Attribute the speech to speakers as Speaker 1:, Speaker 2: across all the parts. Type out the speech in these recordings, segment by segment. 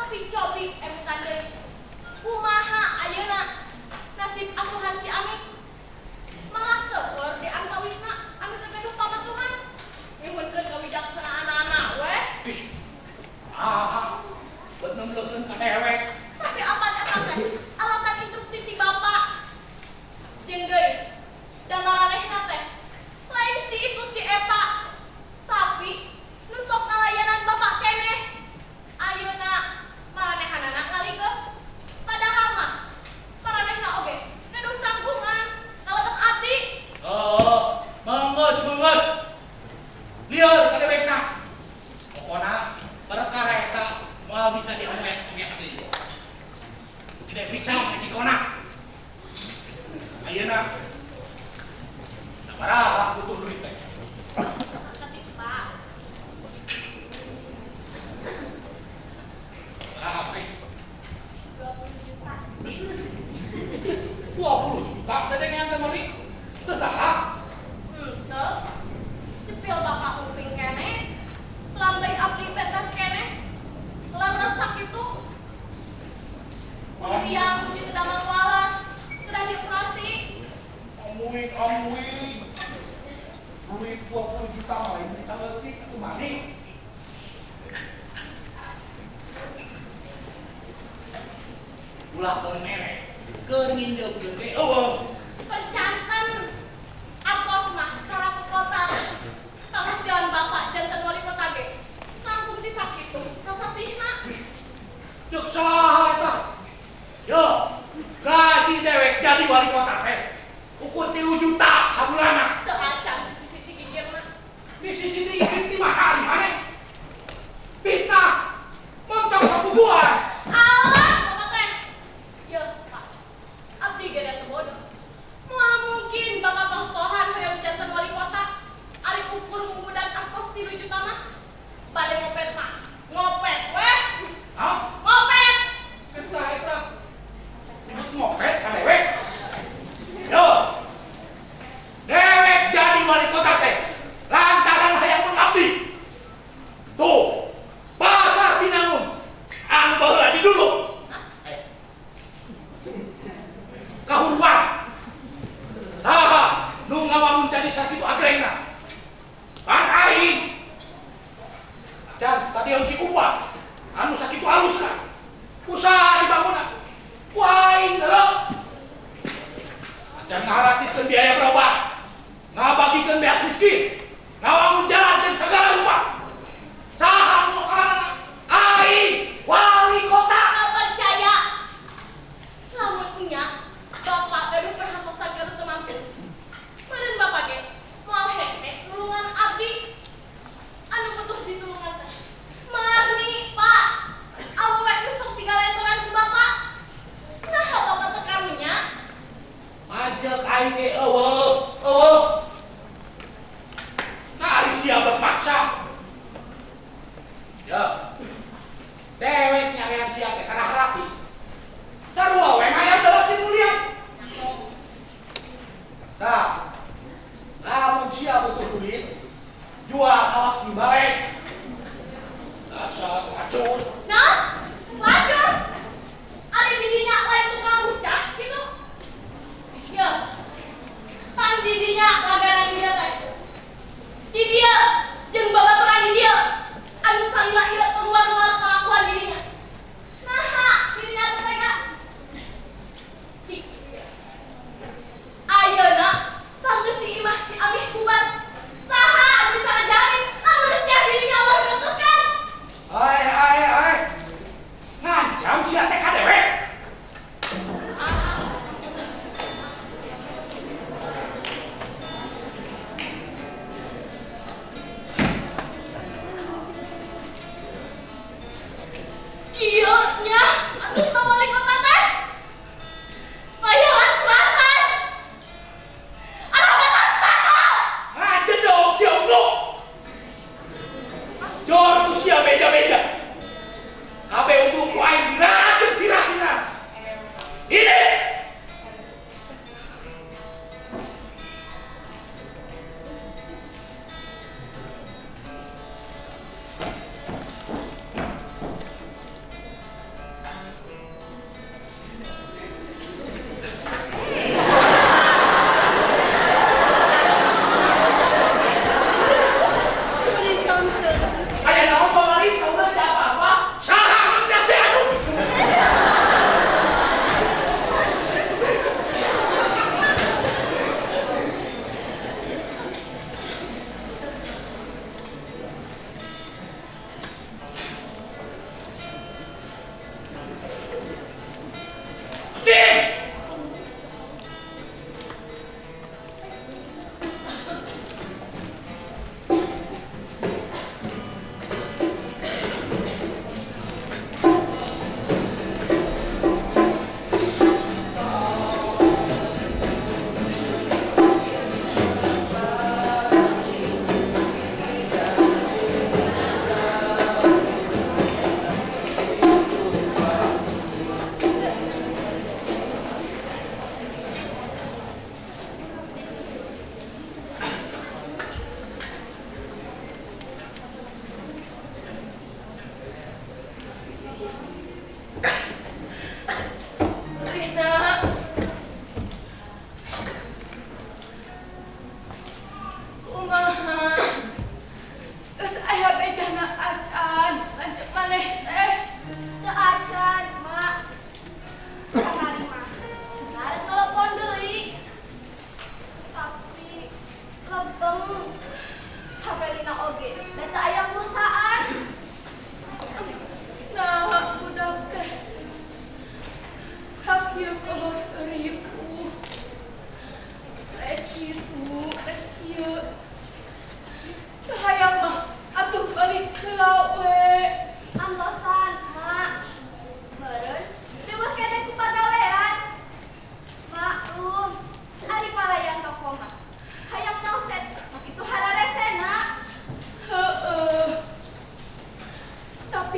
Speaker 1: Tapi cobi emutan deui. Kumaha ayeuna nasib asuhan si Aming? Malah seueur di antawisna anu teu gaduh pamatuhan. Nyuhunkeun kawijaksanaanana weh.
Speaker 2: Ih. Ah, buat nemblekeun ka dewek.
Speaker 1: Tapi apa eta teh? Alatan instruksi ti Bapak. Jeung deui da maranehna teh lain si itu si eta. Tapi nu sok ngalayanan Bapak keneh. Ayeuna maranehanana ngaligeuh. Padahal mah maranehna oge gaduh tanggungan ka lebet abdi.
Speaker 2: Oh, mangos mangos. Lieur ka dewekna. Pokona perkara eta moal bisa diomek-omek deui. Tidak bisa resikona. Ayeuna sabaraha butuh duit teh?
Speaker 1: Saketik, Pak.
Speaker 2: Sabaraha teh?
Speaker 1: 20 juta.
Speaker 2: 20 juta dedeng yang teh meuli. Teu saha?
Speaker 1: Henteu. Cepil Bapak nguping keneh. Lambai abdi pentas keneh. Leres sakitu. Mun tiang di teu damang walas, sudah dioperasi.
Speaker 2: Amuing amuing. Duit 20 juta mah lain duit leutik atuh maning. Ulah beun mere. Keur nginjeumkeun ge eueuh.
Speaker 1: Percanten apos mah kara ke kota. Pangusian Bapak janten wali kota ge. Langkung ti sakitu sasasihna.
Speaker 2: Ceuk saha eta? Yo, gaji dewek jadi wali kota teh ukur 3 juta sabulanna.
Speaker 1: Teu acan di sisi gigirna.
Speaker 2: Di sisi tinggi di mana di mana? Fitnah. Montong sabubuan.
Speaker 1: Alah, Bapak teh. Yeuh, Pak. Abdi ge da teu bodoh. Moal mungkin Bapak toh-tohan hoyong janten wali kota. Ari ukur munggudan angkos 3 juta mah. Bade ngopet mah. Ngopet weh.
Speaker 2: Hah?
Speaker 1: Ngopet.
Speaker 2: Eta eta. Nyebut ngopet ka dewek. Yo. Dewek jadi wali kota teh lantaran hayang mengabdi. Tuh, Pasar Binangun anu baheula di dulu. Eh. Kahuruan. Saha nu ngawangun jadi sakitu agrengna? Pan aing. Can stadion Cikupa anu sakitu alusna. Usaha dibangunna. Ku aing heureuh. Acan ngaharatiskeun biaya berobat. Ngabagikeun beas miskin. Ngawangun jalan jeung sagala rupa. Saha nu ngaranna? Aing wali kota.
Speaker 1: Teu percaya. Lamun nya Bapak gaduh perhatosan ka nu teu mampu. Meureun Bapak ge moal hese nulungan abdi. Anu butuh ditulungan teh. Marni, Pak. Awewe nu sok digalentoran ku Bapak. Nah, Bapak teu karunya.
Speaker 2: Pajak aing ge eueuh, eueuh. Nah, ari sia berpaksa. Ya. Dewek nyarean sia teh karena gratis. Sarua we mayar dalam ti mulia. Tah. Lamun sia butuh duit, jual awak si balik. Dasar pelacur.
Speaker 1: Nah, pelacur. Ari didinya lain tukang rucah gitu. Ya. Pan didinya lagana di dieu teh. Di dieu jeung babaturan di dieu. Anu salila ieu keluar-luar kelakuan dirinya. Naha,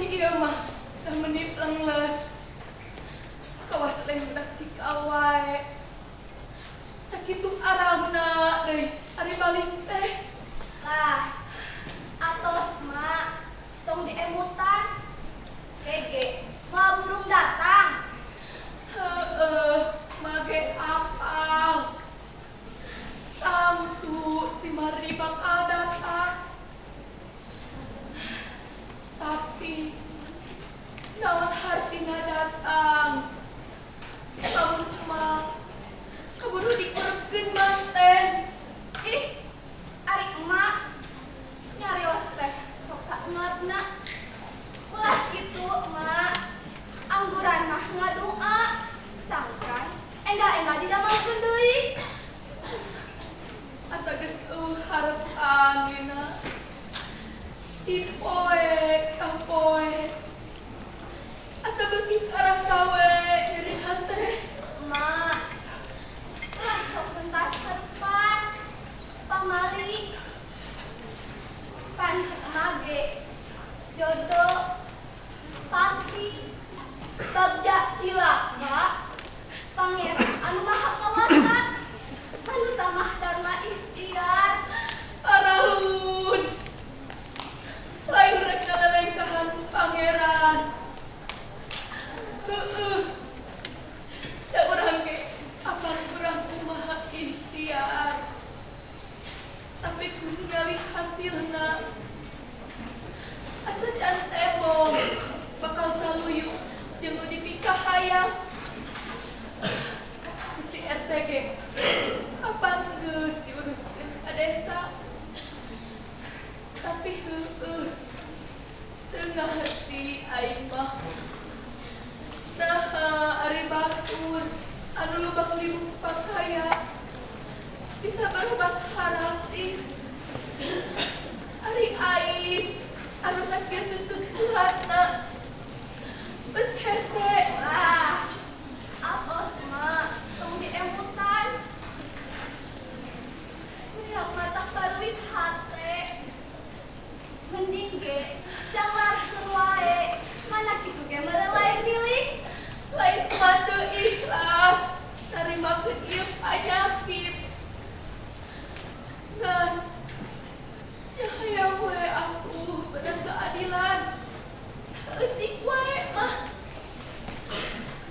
Speaker 1: Tapi ieu mah teh meni plengles. Kawas lain budak cikal wae. Sakitu aramna deui ari balik teh.
Speaker 3: Lah, atos mak, tong diemutan. Gege, moal burung datang.
Speaker 1: Heeh, mage apal. Tangtu si Mardi bakal datang. Tapi naon hartina datang? Lamun emak kaburu dikurepkeun manten.
Speaker 3: Ih, ari emak nyarios teh sok saengetna. Ulah kitu emak. Angguran mah ngadua, sangkan enggal-enggal didamelkeun deui.
Speaker 1: Asa geus eueuh harepan yeuna. Ti poe ka poe. Asa beuki karasa we nyeri hate.
Speaker 3: Emak, ulah sok pentas harepan. Pamali pan cek emak ge jodoh pati bagja cilaka pangeran anu maha kawasa manusa mah dharma ikhtiar.
Speaker 1: Arahun. Lain rek ngalelengkahan ku pangeran. Heueuh. Da urang ge apan kurang kumaha ikhtiar. Tapi ku ningali hasilna. Asa can tembong bakal saluyu jeung nu dipikahayang. Ku si RT ge kapan geus diuruskeun ka desa. Tapi heueuh teu ngarti aing mah. Naha ari batur anu lubang libuk pakaya bisa berobat haratis. Ari aing anu sakieu seuseuh-seuhatna bet hese.
Speaker 3: Wah, atos mak, tong diemutan. Kuriak mata baruit hate. Mending ge jang laraskeun wae. Mana kitu ge meureun lain milik.
Speaker 1: Lain mah teu ikhlas narimakeun ieu panyakit. Ngan nya hayang we aku beunang keadilan. Saeutik wae mah.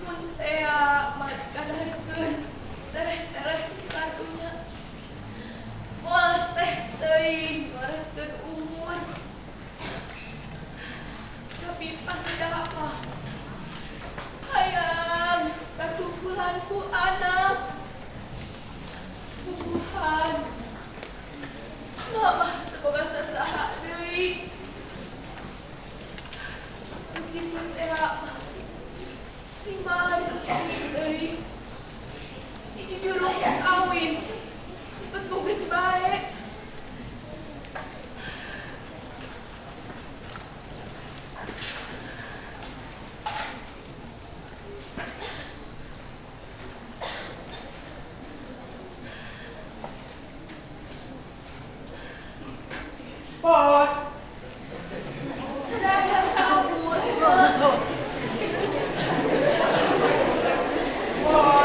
Speaker 1: Mun tea mah dikadarkeun tereh-tereh ku karunya. Moal teh teuing ngoretkeun umur. Tapi pangda mah hayang kakumpulan ku anak. Puguhan. Mama teu boga sasaha deui. Begitu tea mah si Mardi deui. Dijujurung kawin. Betugeun bae.
Speaker 2: Bos.
Speaker 1: Sadaya kabur.
Speaker 2: Bos.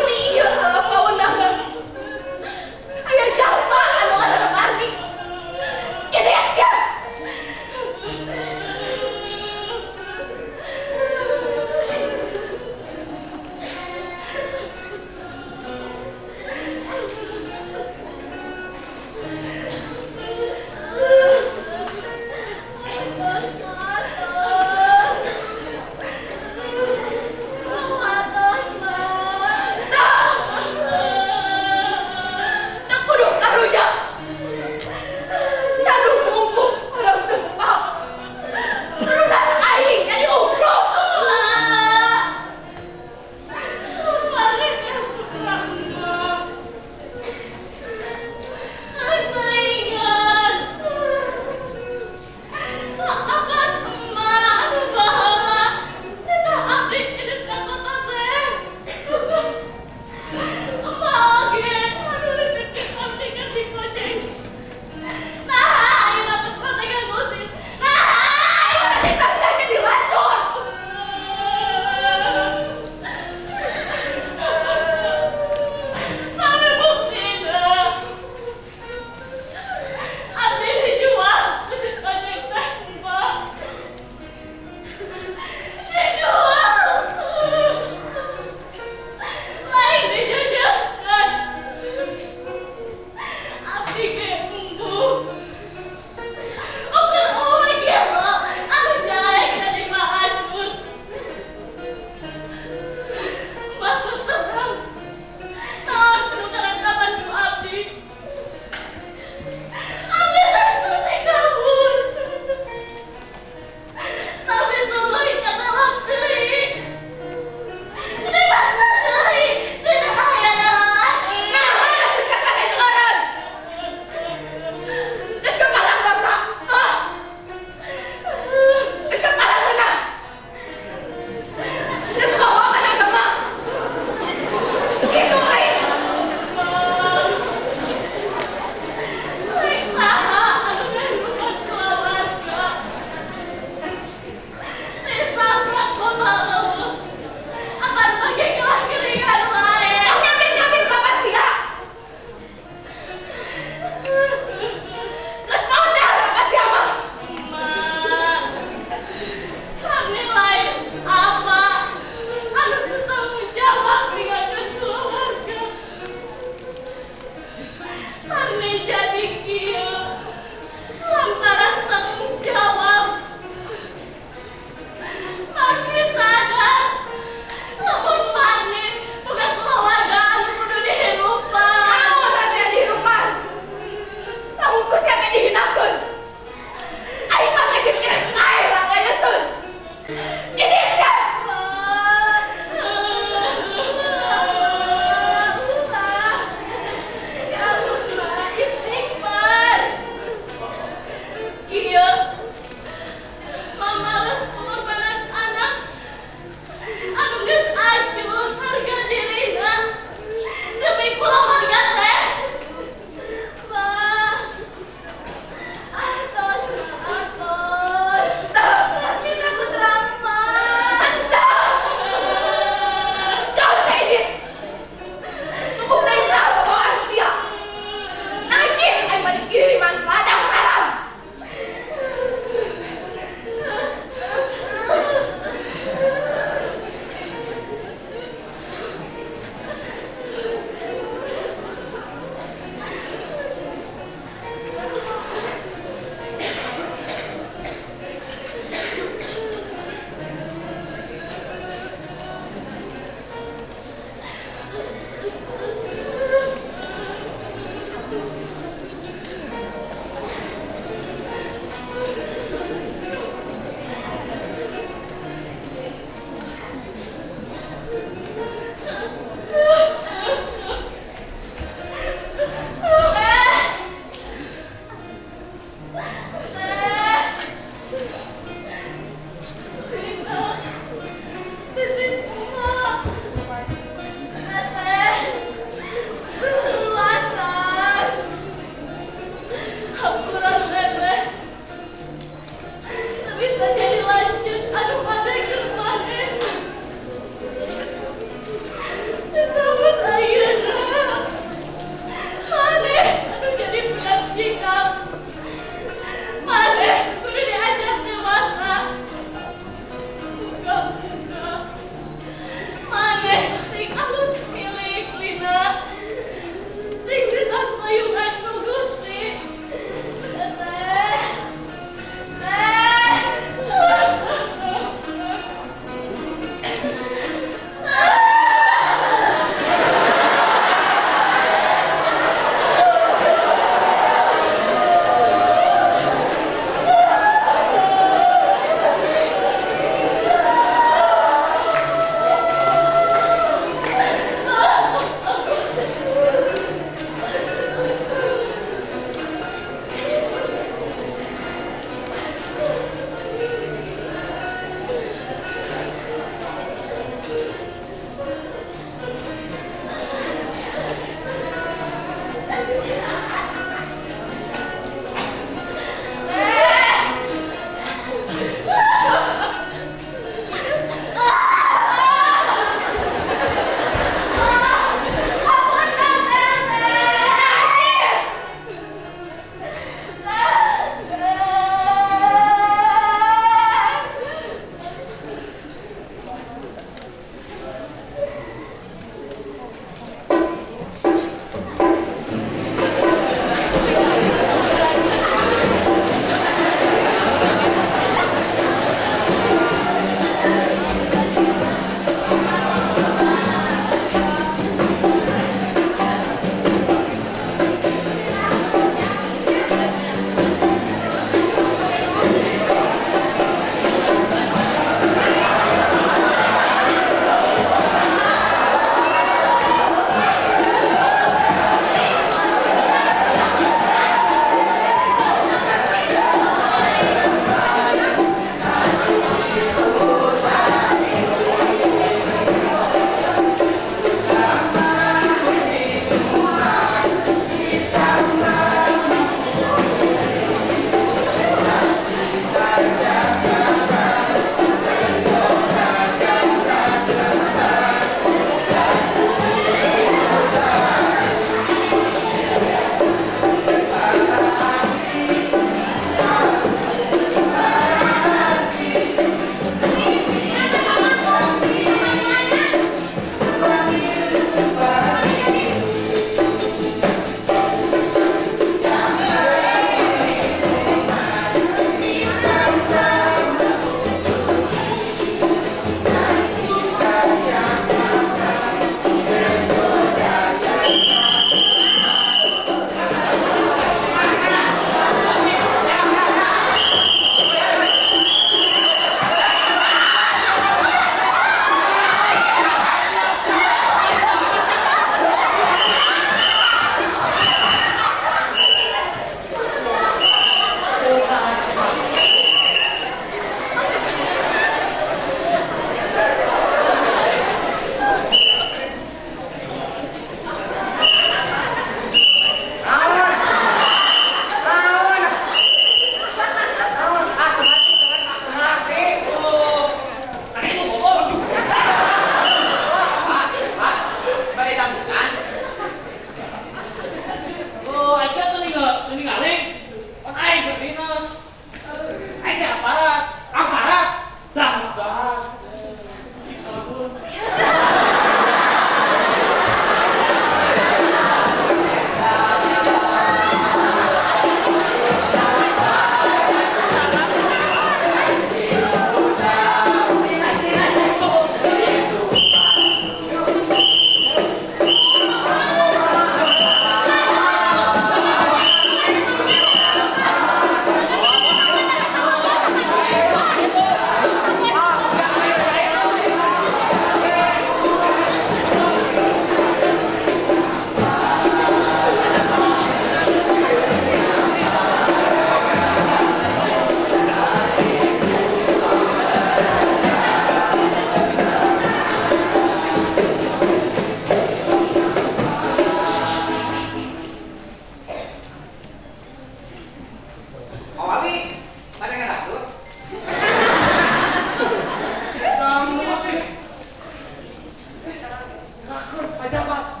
Speaker 2: Pejabat.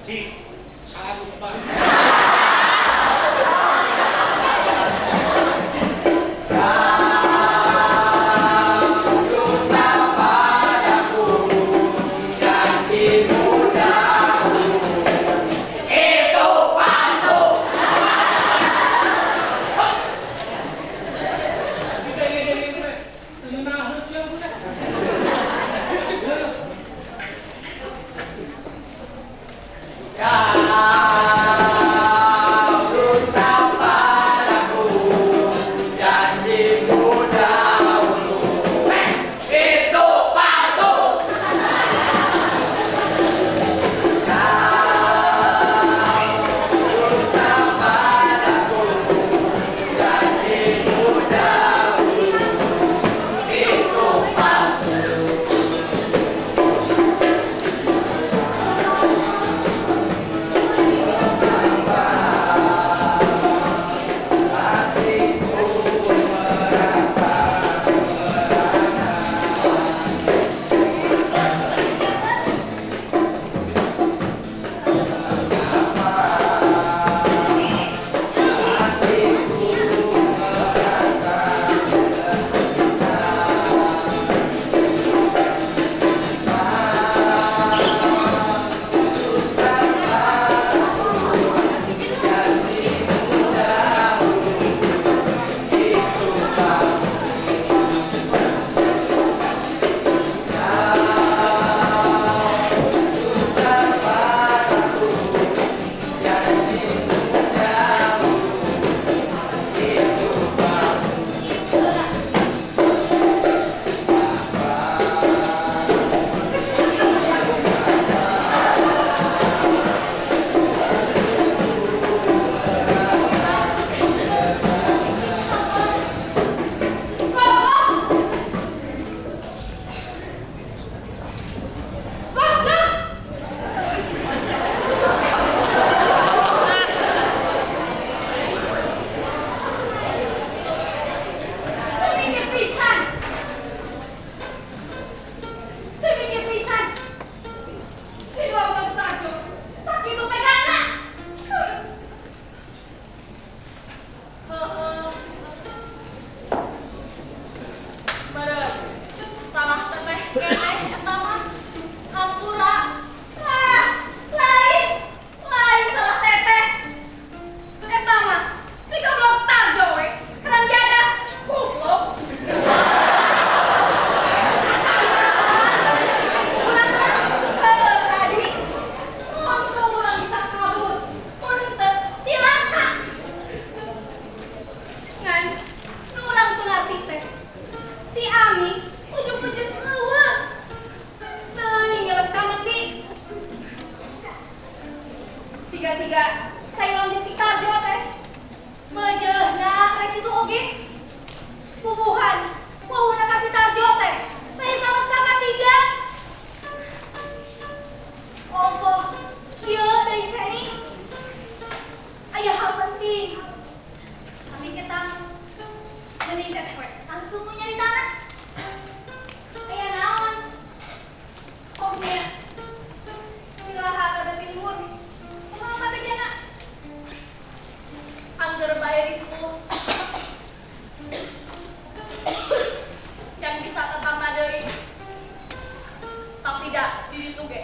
Speaker 2: Ci, salah lupa.
Speaker 4: Itu palsu. Kau dusta padaku, janjimu dahulu. Itu palsu. Kau dusta padaku, janjimu dahulu. Itu palsu.
Speaker 3: Goblok! Teu mikir pisan. Teu mikir pisan. Si goblok Tarjo sakitu tegana.
Speaker 1: Heeh. Meureun salah teteh keneh eta mah. Hampura.
Speaker 3: Lah, lain, lain salah teteh. Eta mah si goblok Tarjo we, kerang jada, goblok. Heuh, tadi untung urang bisa kabur, mun teu cilaka. Ngan, nu urang teu ngarti teh. Si Ami ujug-ujug euweuh. Teuing ngeles ka mendi. Siga-siga sailon di si Tarjo teh. Meujeuhna rek kitu oge. Pupuhan, wawuhna ka si Tarjo teh. Lain sama-sama tiga. Ongkoh, kieu deui Seni. Aya hal penting. Tapi kita mending teteh we langsung nu nyari tanah. Aya naon? Omnya iraha kada timbun. Kumaha kabejana?
Speaker 1: Angger bae ditu. Can bisa tetambah deui. Tapi da di ditu ge.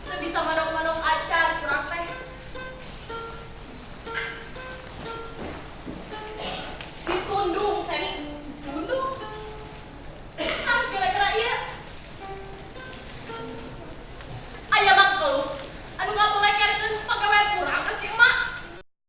Speaker 1: Teu bisa manok-manok acan kurang teh. Ditundung Seni. Tundung. Ah, gara-gara ieu. Aya makhluk anu ngapolehan.